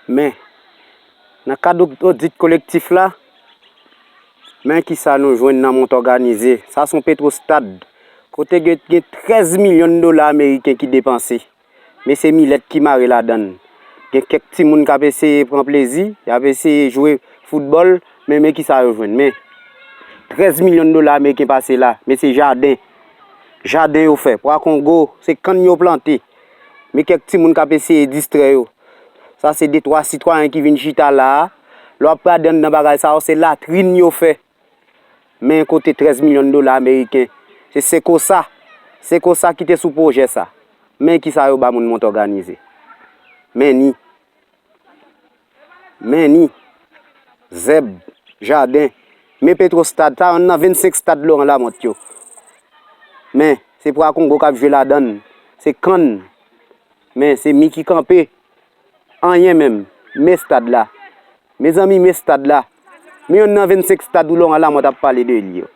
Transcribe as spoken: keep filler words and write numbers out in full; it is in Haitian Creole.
Men, nan kad od- odit kolektif la, men kisa nou jwenn nan Mont Òganize. Sa se yon Petrostad. Kote gen, gen trèz milyon dola ameriken ki depanse. Men se milèt ki mare ladan l. Gen kèk timoun k ap eseye pran plezi, y ap eseye jwe foutbòl, men, men kisa yo jwenn. Men trèz milyon dola ameriken pase la, men se jaden. Jaden yo fè. Pwa Kongo, se kann yo plante. Men kèk timoun k ap eseye distrè yo. Sa se de twa sitwayen ki vin chita la a. Lè w ap gade anndan bagay sa yo, se latrin yo fè. Men kote trèz milyon dola ameriken. Se Sekosa. Sekosa ki te sou pwojè sa. Men kisa yo ba moun Mont Òganize. Men ni. Men ni. Zèb. Jaden. Men Petrostad. Sa yonn nan vennsenk stad Laurent Lamothe yo. Men, se Pwa Kongo k ap jwe ladan l. Se kann. Men, se mi ki kanpe. Anyen menm. Men stad la. Mezanmi, men stad la. Men yonn nan vennsenk stad ou Laurent Lamothe ap pale de li yo.